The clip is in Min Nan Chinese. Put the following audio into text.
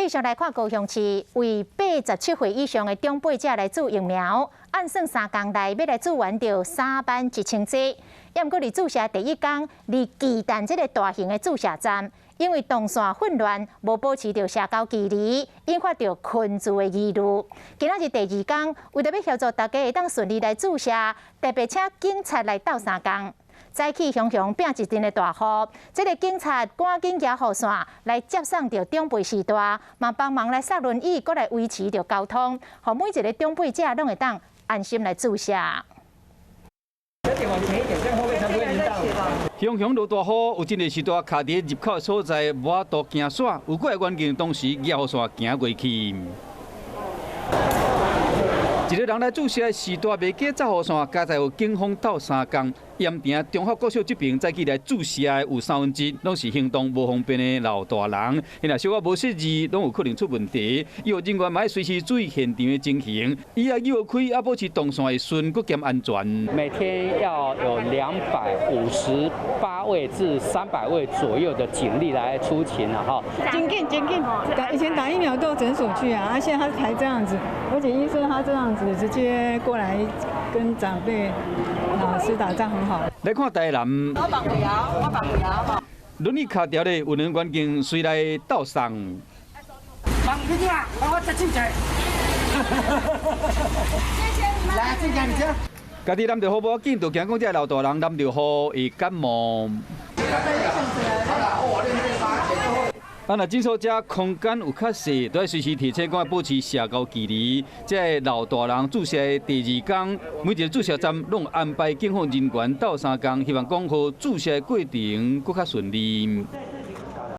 繼續來看高雄市為87歲以上的長輩者來注疫苗，按算3工內欲來注完著31,000劑。猶毋過佇注射第一工，佇巨蛋這个大型的注射站，因為動線混亂，無保持著社交距離，引發著群聚的疑慮。今仔日第二工，為著欲協助大家會當順利來注射，特別請警察來鬥相共。早起雄雄拚一陣的大雨，這个警察趕緊舉雨傘來接送著長輩序大，嘛幫忙來掃輪椅，閣來維持著交通，予每一个長輩者攏會當安心來注射。往前一點，這樣後面才不會淋到。雄雄落大雨，有真濟序大卡佇入口所在，無法度行煞，有幾个員警當時舉雨傘行過去。一个人來注射序大袂過走雨傘，佳哉有警方鬥相共。鹽埕中學國小這邊早起來注射的有三分之一攏是行動無方便的老大人，若小可無失意，攏有可能出問題。醫護人員嘛愛隨時注意現場的情形，伊也繞開，啊保持動線會順，閣兼安全。每天要有258位至300位左右的警力來出勤了哈。真緊真緊，打以前打疫苗到診所去啊，啊現在他才這樣子，而且醫生他這樣子直接過來跟長輩老師打仗很好。來看台南，輪椅跤條咧，有兩個員警隨來鬥送。幫你啊，幫我接手者。謝謝你們。來，這個你這。家己淋著雨無要緊，就驚講這老大人淋著雨會感冒。啊，若診所遮空間有較細，都愛隨時提醒講保持社交距離。這老大人注射的第二工，每一个注射站攏安排警方人員鬥相共，希望講予注射的過程閣較順利。